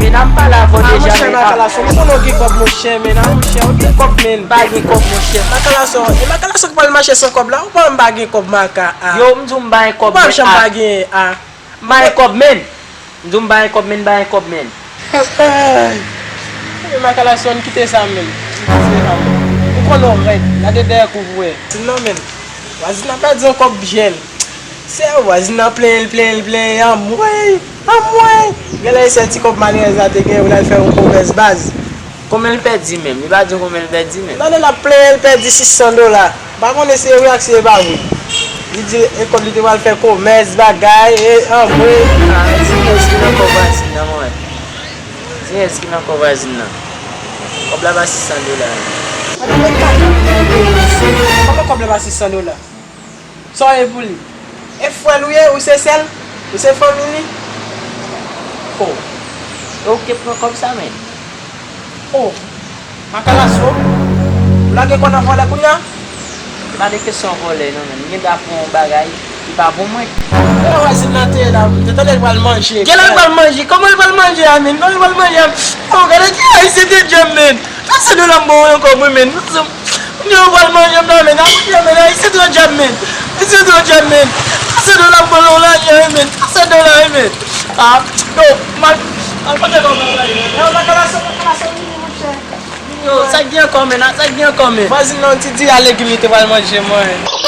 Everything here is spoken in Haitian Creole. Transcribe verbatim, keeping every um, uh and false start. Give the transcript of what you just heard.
Men a m pale avè w deja, men a. Makalason, m konnen w gen kòb, monchè, men a, monchè, w gen kòb, men. M pa gen kòb, monchè. Makalason, e Makalason ki pral mache san kòb la, ou pa m pa gen kòb, Maka, a. Yo, m di w m pa gen kòb, men, a. Ou pa janm pa gen, a. M pa gen kòb, men. M di w m pa gen kòb, men, m pa gen kòb, men. Ay. E Makalason, kite sa, men. Kite sa, men. Ou konnen w rèd, gade dèyè kou pou wè. Non, men. Vwazin nan pèdi yon kòb jèl. Se vwazin nan plenyen l, plenyen l, plenyen, anmwey, anmwey. Genlè e sèl ti kòb malerèz la te gen, pou l al fè yon komès baz. Konbyen l pèdi menm? Li pa di konbyen l pèdi menm. Nan, nan, l ap plenyen, l pèdi sis san dola. M pa konnen si e vre ak si e pa vre. Li di e kòb li te pral fè komès, bagay, e anmwey. Ah, men se kiyès ki nan kò vwazin nan, mwen? Se kiyès ki nan kò vwazin nan? Kòb la pa sis san dola. Kòman kòb la pa sis san dola? Sa w ye pou li? E frè l ou ye? Ou se sè l? Ou se fanmi li? Oh. E ou k te pran kòb sa, men? Oh. Makalason. Ou lage kò nan vòlè kounye a? Se pa de kesyon vòlè, non, men. M gen dwa pran yon bagay ki pa pou mwen. Genlè vwazin nan te la, m te tande l pral manje. Genlè l pral manje. Kòman l pral manje a, men? Kòman l pral manje a? Oh, gade ki Ayisyen te djòb, men. Trant san dola m ba w ankò, mwen, men. Kounye a w pral manje m nan, men. A kounye a, men, Ayisyen twò djòb, men. Ayisyen twò djòb, men. Trant san dola m ba w lajan, wi, men. Trant san dola, wi, men. Ah, yo, m al, m al pote kòb la, men. Yo, Makalason, Makalason, vini, monchè. Yo, sa k gen ankò, men, a? Sa k gen ankò, men? Vwazin nan, ti di a legim li te pral manje, mwen.